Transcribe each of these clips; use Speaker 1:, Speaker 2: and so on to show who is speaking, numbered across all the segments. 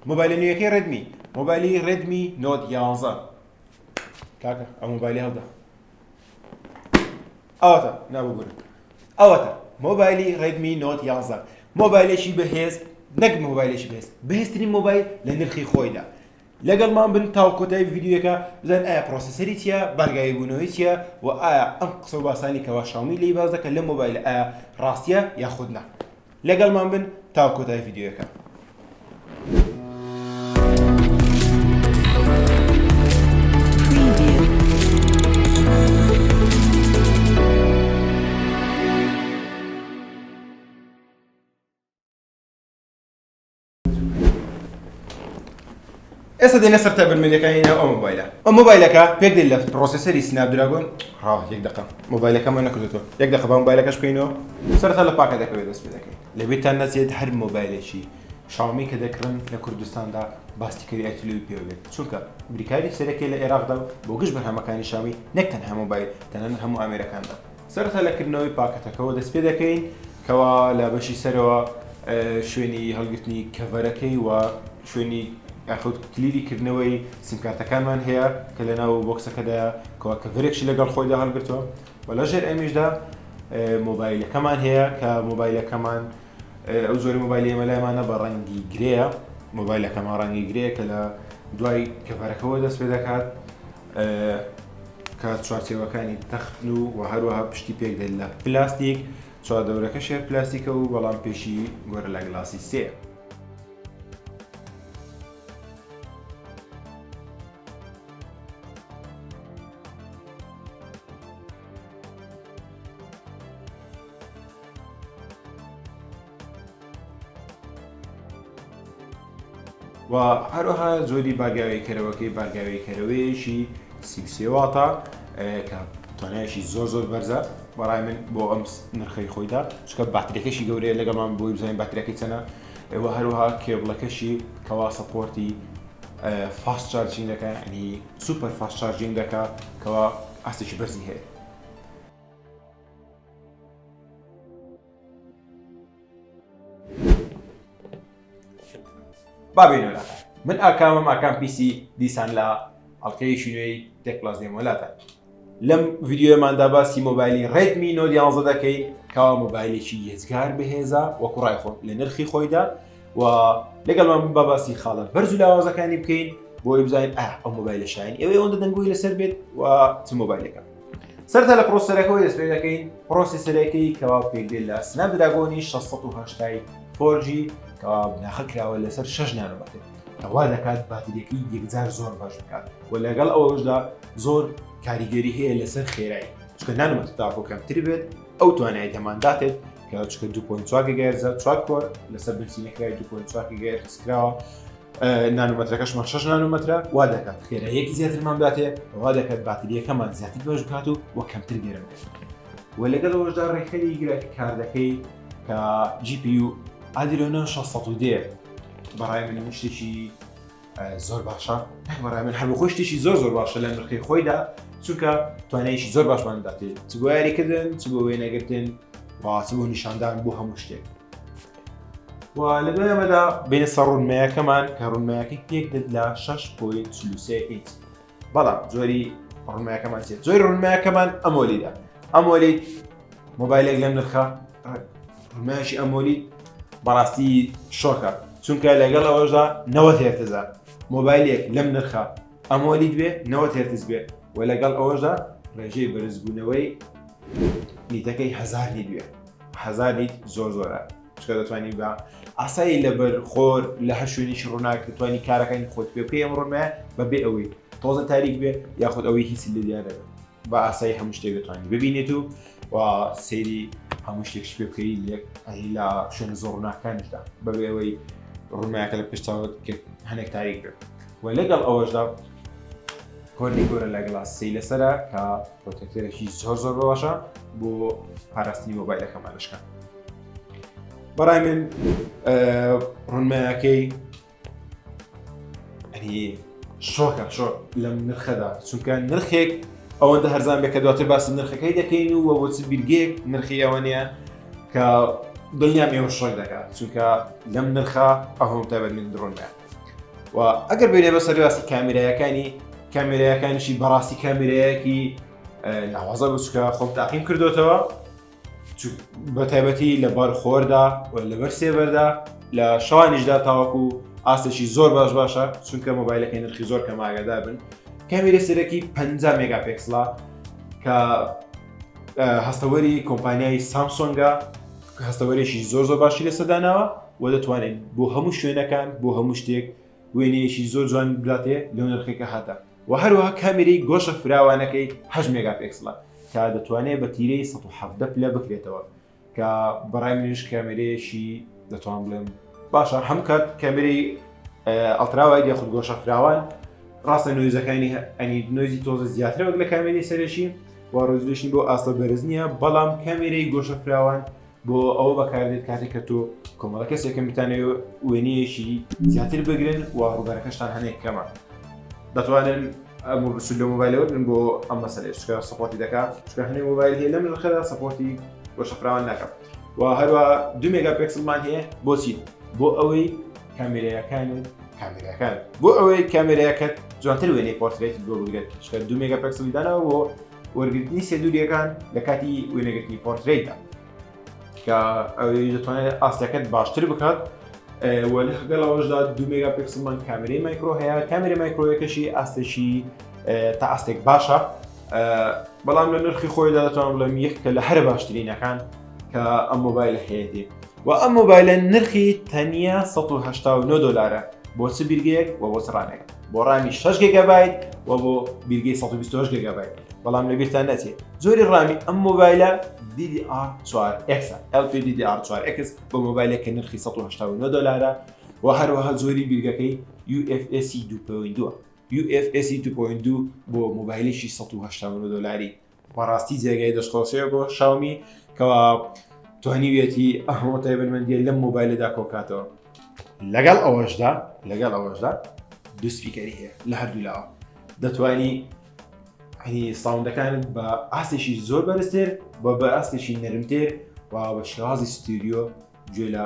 Speaker 1: مۆبایلە نوێیەکەی ڕێدمی مۆبایلی ڕێدمی نۆت یانزە کاکە ئەو مۆبایلی هەڵدا ئەوەتە نابگورن ئەوەتە مۆبایلی ڕێدمی نۆت یانزە مۆبایلێکی بەهێز نەک مۆبایلێکی بەهێز بەهێزترین مۆبایل لە نرخی خۆیدا لەگەڵمان بن تاو کۆتایی ڤیدیۆیەکە بزانین ئایا processor ی چییە بارگاوی بوونەوەی چییە و ئایا ئەم قسە و باسانی کەوا شاومی لی باز دەکە لە مۆبایل ئایا ڕاستیە یاخود نا لەگەڵمان بن تا کۆتای ڤیدیۆیەکە. ئێستا دێنە سەر تایبەتمەندیەکانی ناو ئەم مۆبایلە ئەم مۆبایلەکە پێک دێت لە processor ی سناپدراگۆن ڕا یەک دقە مۆبایلەکەمان نەکردێتەوە یەک دقە بە مۆبایلەکەش بکەینەوە سەرەتا لە پاکەتەکەوە دەست پێ دەکەین لەبیرتان نەچێت هەر مۆبایلێکی شاومی کە دەکڕن لە کوردستاندا با ستیکەری ئایتلوی پێوە بێت چونکە بریکاری سەرەکیە لە عێراقدا و بۆ گشت بەرهەمەکانی شاومی نەک تەنها مۆبایل تەنانەت هەموو ئامێرەکاندا سەرەتا لە کردنەوەی پاکەتەکەوە دەست پێ دەکەین کەوا لە بەشی سەرەوە شوێنی هەڵگرتنی cover ەکەی و شوێنی یاخود کلیلی کردنەوەی سیمکارتەکانمان هەیە کە لە ناو box ەکەدایە کەوا cover ێکشی لەگەڵ خۆیدا هەڵگرتووە و لە ژێر ئەمیشدا مۆبایلەکەمان هەیە کە مۆبایلەکەمان ئەو جۆری مۆبایلی ئێمە لایمانە بە ڕەنگی gray ە مۆبایلەکەمان ڕەنگی gray ە کە لە دوای cover ەکەوە دەست پێ دەکات کە چوارچێوەکانی تەختن و و هەروەها پشتی پێک دێت لە پلاستیک چواردەورەکەش هەر پلاستیکە و بەڵام پێشی گۆریلا گلاسی سێ. و هەروەها جۆری بارگاویکەرەوەکەی بارگاویکەرەوەیەکی 33 واتە کە توانایشی زۆر زۆر بەرزە بەڕای من بۆ ئەم نرخەی خۆیدا چکە باتریەکەشی گەورەیە لەگەڵمان بۆی بزانین باتریەکەی چەنە و هەروەها کێبڵەکەشی کەوا support ی fast charging دەکە ینی super fast charging دەکا کەوا ئاستێکی بەرزی هەیە. با بێینەوە لاتان من ئاکامم ئاکام پیسی دیسان لە ئەڵلقەیەکی نوێی تێک پلاس دێمەوە لاتان لەم ڤیدیۆماندا باسی مۆبایلی ڕێدمی نۆت یانزە دەکەین کەوا مۆبایلێکی یەجگار بەهێزە وەکو ڕای خۆم لە نرخی خۆیدا و لەگەڵمان با باسی خاڵە بەرز و لاوازەکانی بکەین بۆی بزانین ئا ئەو مۆبایلە شایانی ئەوەی ئەوەندە دەنگۆی لەسەر بێت و چ مۆبایلێکە سەرتا لە processor ەکەوە دەست پێ دەکەین processor ەکەی کەوا پێک دێت لە سناپدراگۆنی 680 4G کەوا بناخە کراوە لەسەر 6 نانۆمەتر کەوا دەکات باتریەکەی یەکجار زۆر باش بکات و لەگەڵ ئەوەشدا زۆر کاریگەری هەیە لەسەر خێرایی چونکە نانۆمەتر تاکۆ کەمتر بێت ئەو توانای دەمانداتێت کە چونکە 2.4 گیگاهێرتزە 4 core لەسەر بنچینەکرای 2.4 گیگاهێرتز کراوە نانۆمەترەکەشمان 6 نانۆمەترە وا دەکات خێراییەکی زیاترمان باتێ وا دەکات باتریەکەمان زیاتر بەش بکات و وە کەمتر گەرم بێت و لەگەڵ ئەوەشدا ڕێکخەری graphic card ەکەی کە GPU Adreno 600 بەڕای من شتێکی زۆر باشە بەڕای من هەر بەخۆی شتێکی زۆر زۆر باشە لە نرخی خۆیدا چونکە توانایشی زۆر باشمان داتێ چ بۆ یاریکردن چ بۆ وێنەگرتن و چ بۆ نیشاندان بۆ هەموو شتێک و لە دوای ئەمەدا بینە سەر ڕوونمایەکەمان کە ڕوونمایەکەی پێک دێت لە 6.43 ئینچ بەڵام جۆری ڕوونمایەکەمان چیە جۆری ڕوونمایەکەمان AMOLED ە AMOLED مۆبایلێک لەم نرخە ڕوونمایەکی AMOLED بەڕاستی شۆکە چونکە لەگەڵ ئەوەشدا 90 هێرتزە مۆبایلێک لەم نرخە AMOLED بێ 90 هێرتز بێ و لەگەڵ ئەوەشدا ڕێژەی بەرزبوونەوەی nit ەکەی هزار nit بێ هزار nit زۆر زۆرە چکە دەتوانی بە ئاسایی لەبەر خۆر لە هەر شوێنێکی ڕووناک دەتوانی کارەکانی خۆت پێ بکەی ئەم ڕوونمایە بەبێ ئەوەی تۆزە تاریک بێ یاخود ئەوەی هیچ لێ دیار نەبێت بە ئاسایی هەموو شتێک دەتوانی ببینێت و و سەیری هەموو شتێکش پێ بکەی لێک ئەهی لە شوێنە زۆر ڕووناکانیشدا بەبێ ئەوەی ڕوونمایەکە لە پشتاوت کە هەنێک تاریک بێت و لەگەڵ ئەوەشدا Corning Gorilla Glass سی لەسەرە کە protector ێکی زۆر زۆر باشە بۆ پاراستنی مۆبایلەکەمان لە شکان بەڕای من ڕوونمایەکەی ئەنی شۆکە شۆک لەم نرخەدا چونکە نرخێک ئەوەندە هەرزان بێت کە دواتر باسی نرخەکەی دەکەین و بۆ چ بیرگەیەک نرخی ئەوە نییە کە دڵنیام ئێوە شۆک دەکات چونکە لەم نرخە ئەوم تایبەت من دڕۆنمە. و ئەگەر بێنێ بە سەرواسی کامیرایەکانی کامێرایەکانیشی بەڕاستی کامێرایەکی ناوازە بوو چکە خۆم تاقیم کردوتەوە بە تایبەتی لە بەر خۆردا و لەبەر سێبەردا لە شەوانیشدا تاوەکو ئاستێکی زۆر باش باشە چونکە مۆبایلەکەی نرخی زۆر کەم ئاگادار بن کامێرە سەرەکی 50 مێگاپێکسڵە کە هەستەوەری کۆمپانیای سامسۆنگە هەستەوەرێکی زۆر زۆر باشی لەسەر داناوە و دەتوانێت بۆ هەموو شوێنەکان بۆ هەموو شتێک وێنەیەکی زۆر جوان بداتێ لەو نرخێکە هاتە و هەروەها کامێرەی گۆشە فراوانەکەی 8 مێگاپێکسڵە کە دەتوانێت بە تیرەی 117 پلە بکرێتەوە کە بەڕای منیش کامێرەیەکی دەتوان بڵێم باشە هەم کات کامێرەی ultrawide یاخود گۆشە فراوان ڕاستە noise ەکانی ئەنی noise ی تۆزە زیاترە وەک لە کامێرەی سەرەکی و resolution بۆ ئاستە بەرز نییە بەڵام کامێرەی گۆشە فراوان بۆ ئەوە بەکاردێت کاتێک کە تۆ کۆمەڵە کەسێکم بتانەوێت وێنەیەکی زیاتر بگرن و ڕووبەرەکەشتان هەنێک کەمە دەتوانن ئەم سود لە مۆبایلەوە بن بۆ ئەم مەسەلەیە چونکە support ی دەکات چونکە هەنێ مۆبایل هەیە لەم نرخەدا support ی گۆشە فراوان ناکات و هەروە دو مێگا پێکسلمان هەیە بۆچی بۆ ئەوەی کامێرەکان و کامێراکان بۆ ئەوەی کامێرەکەت جوانتر وێنەی پۆرترێت بۆ بگرێت چونکە دو مێگا پێکسلی داناوە بۆ وەرگرتنی سێ دووریەکان لە کاتی وێنەگرتنی پۆرترێتدا کە ئەوەی دەتوانێت ئاستەکەت باشتر بکات و لەگەڵ ئەوەشدا دو مێگا پێکسلمان کامێرەی مایکرۆ هەیە کامێرەی مایکرۆیەکەشی ئاستێکی تا ئاستێک باشە بەڵام لە نرخی خۆیدا دەتوانم بڵێم یەک کە لە هەرە باشترینەکان کە ئەم مۆبایلە هەیەی و ئەم مۆبایلە نرخی تەنیا 189 دلارە بۆ چ بیرگەیەک و بۆ چ RAM ێک بۆ RAM ی 6 گێگابایت و بۆ بیرگەی 128 گێگابایت بەڵام لەبیرتان نەچێت جۆری RAM ی ئەم مۆبایلە DDR4X LPDDR4X بۆ مۆبایلێک کە نرخی 189 دلارە و هەروەها جۆری بیرگەکەی UFS 2.2 UFS 2.2 بۆ مۆبایلێکی 189 دلاری بەڕاستی جێگای دەستخۆشیە بۆ شاومی کەوا توانیویەتی ئەهمە تایبەتمەندیە لەم مۆبایلەدا کۆکاتەوە لەگەڵ ئەوەشدا لەگەڵ ئەوەشدا دوو speaker ی هەیە لە هەردوو لاوە دەتوانی هەنی sound ەکانت بە ئاستێکی زۆر بەرزتر بە بە ئاستێکی نەرمتر و بە شێوازی ستیریۆ گوێ لە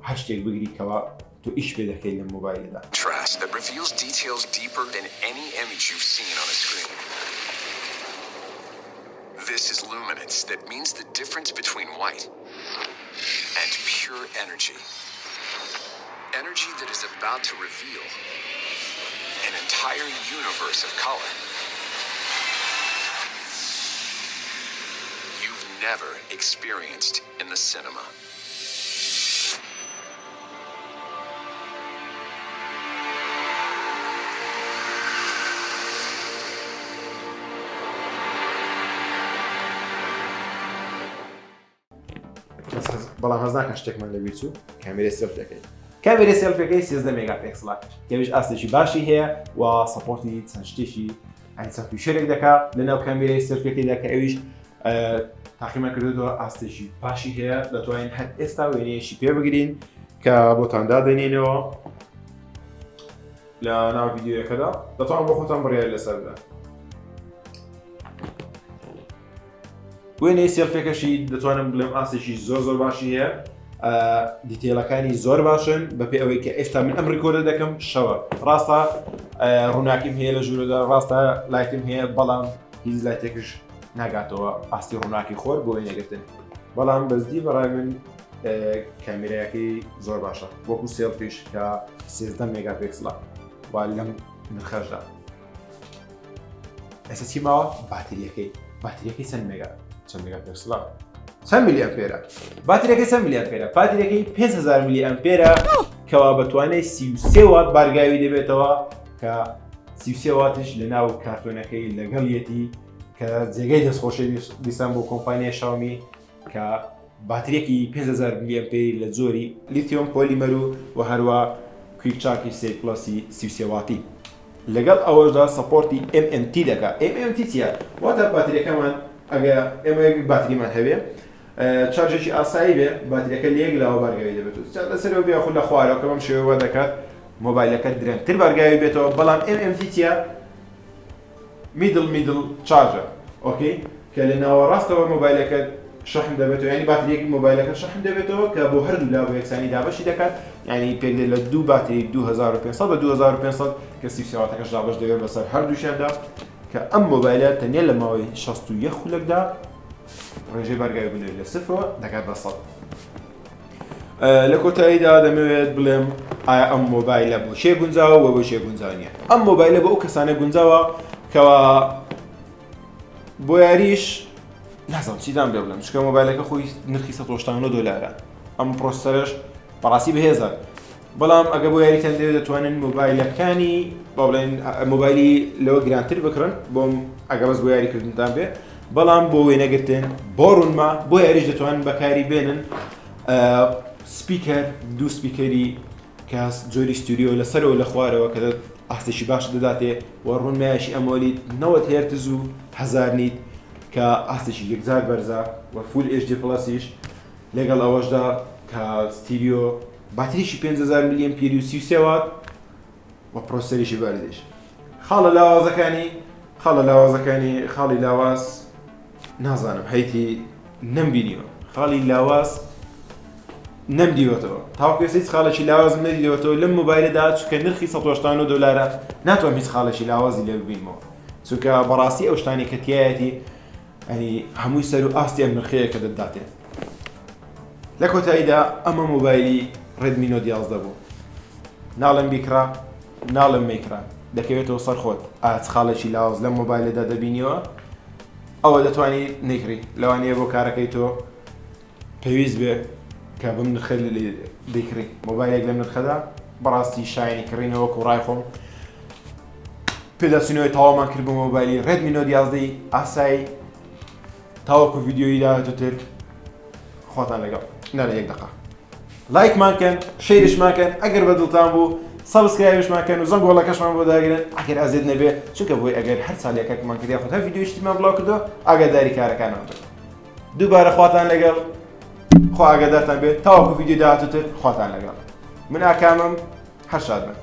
Speaker 1: هەر شتێک بگری کەوا تۆ ئیش پێ دەکەیت لەم مۆبایلەدا.
Speaker 2: Contrast that reveals details deeper than any image you've seen on a screen. This is luminance that means the difference between white and pure energy. Energy that is about to reveal an entire universe of color you've never experienced in the cinema.
Speaker 1: بەڵام هەز ناکەن شتێکمان لەبیر چوو کامێرەی سێلفیەکەی کامێرەی سێلفیەکەی 13 مێگا پێکسڵە کەویش ئاستێکی باشی هەیە و support ی چەند شتێکی ئەین چەند feature ێک دەکا لەناو کامێرەی سێلفیەکەیدا کە ئەویش تاقیمان کردوەوە ئاستێکی باشی هەیە دەتوانین هەر ئێستا وێنەیەکی پێ بگرین کە بۆتان دادەنێنەوە لە ناو ڤیدیۆیەکەدا دەتوان بۆ خۆتان بڕیار لەسەر بدەن وێنەی سێلفێکەشی دەتوانم بڵێم ئاستێکی زۆر زۆر باشی هەیە detail ەکانی زۆر باشن بەپێ ئەوەی کە ئێستا من ئەم record ە دەکەم شەوە ڕاستە ڕووناکیم هەیە لە ژوورەدا ڕاستە light م هەیە بەڵام هیچ light ێکش ناگاتەوە ئاستی ڕووناکی خۆر بۆ وێنەگرتن بەڵام بەزدی بەڕای من کامیرایەکەی زۆر باشە وەکو سێلفیش کە 13 مێگاپێکسڵە و لەم نرخەشدا ئێستا چی ماوە باتریەکەی باتریەکەی چەند مێگا چەند مێگا پێکسڵە چەند ملی ئەمپێرە باتریەکەی چەند ملی ئەمپێرە باتریەکەی 5000 ملی ئەمپێرە کەوا بەتوانێت 33 وات بارگاوی دەبێتەوە کە 33 واتش لە ناو کارتۆنەکەی لەگەڵیەتی کە جێگەی دەستخۆشی دیسان بۆ کۆمپانیای شاومی کە باتریەکی 5000 ملی ئەمپێری لە جۆری lithium polymer و و هەروە quick charge ی سێ plus ی 33 واتی لەگەڵ ئەوەشدا support ی MMT دەکات. MMT چییە؟ واتە باتریەکەمان ئەگە ئێمە یەک باتریمان هەبێ charge ێکی ئاسایی بێ باتریەکە لە یەک لاوە بارگاوی دەبێت و لەسەرەوە بێ یاخود لە خوارەوە کە بەم شێوەیە وا دەکات مۆبایلەکە درەنگتر بارگاوی بێتەوە بەڵام MMT چییە؟ middle middle charge ە okay کە لە ناوەڕاستەوە مۆبایلەکەت شەحن دەبێتەوە یانی باتریەکی مۆبایلەکە شەحن دەبێتەوە کە بۆ هەردوو لا بە یەکسانی دابەشی دەکات. یعنی پێک دێت لە دوو باتری 2500 بە 2500 کە 33 واتەکەش دابەش دەبێت بەسەر هەردووشیاندا کە ئەم مۆبایلە تەنیا لە ماوەی 61 خولەکدا ڕێژەی بارگاوی بنەوەی لە سفرەوە دەگات بە 100. لە کۆتاییدا دەمەوێت بڵێم ئایا ئەم مۆبایلە بۆ چێ گونجاوە و بۆ چێ گونجاو نییە؟ ئەم مۆبایلە بۆ ئەو کەسانە گونجاوە کەوا بۆ یاریش نازانم چیتان پێ بڵێم چونکە مۆبایلەکە خۆی نرخی 189 دلارە ئەم processor ەش بەڕاستی بەهێزە بەڵام ئەگە بۆ یاریتان دەوێت دەتوانن مۆبایلەکانی با بڵێن مۆبایلی لەوە گرانتر بکڕن بۆم ئەگە بەس بۆ یاریکردنتان بێ بەڵام بۆ وێنەگرتن بۆ ڕوونما بۆ یاریش دەتوانن بەکاری بێنن speaker دوو speaker ی کە جۆری ستوریۆ لەسەرەوە لە خوارەوە کە ئاستێکی باش دەداتێ و ڕوونمایشی AMOLED 90 هێرتز و 1000 nit کە ئاستێکی یەکجار بەرزە و full HD plus یش لەگەڵ ئەوەشدا کە ستیریۆ باتریشی 5000 milliampere و 33 وات و processor یشی بەرزیش. خاڵە لاوازەکانی خاڵە لاوازەکانی خاڵی لاواز نازانم هەیتی نەمبینیوە خاڵی لاواز نەمدیوەتەوە تاوەکو ئێستا هیچ خاڵێکی لاوازم نەدیوەتەوە لەم مۆبایلەدا چونکە نرخی 189 دلارە ناتوانم هیچ خاڵێکی لاوازی لێ ببینمەوە چونکە بەڕاستی ئەو شتانی کە تایەتی ئەنی هەمووی سەر و ئاستی ئەم نرخەیە کە دەتداتێ لە کۆتاییدا ئەمە مۆبایلی Redmi Note 11 بوو ناڵێم بیکڕە ناڵێم مەیکڕە دەکەوێتەوە سەر خۆت ئایا چ خاڵێکی لاواز لەم مۆبایلەدا دەبینیەوە ئەوە دەتوانی نەیکڕی لەوانەیە بۆ کارەکەی تۆ پێویست بێ کە بەم نرخە دەیکڕی مۆبایلێک لەم نرخەدا بەڕاستی شایانی کڕینەوە وەکو ڕای خۆم پێداچوونەوەی تەواومان کرد بۆ مۆبایلی Redmi Note 11 ئاسایی تاوەکو ڤیدیۆیی داهاتووتر خۆتان لەگەڵ نا لە یەک دقە لایکمان کەن share شمان کەن ئەگەر بە دڵتان بوو subscribe شمان کەن و زەنگۆڵەکەشمان بۆ داگرن ئەگەر ئەزێت نەبێ چونکە بۆی ئەگەر هەر چالاکیەکمان کرد یاخود هەر ڤیدیۆیەکی ترمان بڵاو کردەوە ئاگاداری کارەکانمان بن دووبارە خواتان لەگەڵ خوا ئاگادارتان بێت تاوەکو ڤیدیۆ داهاتووتر خواتان لەگەڵ من ئاکامم هەر شاد بن.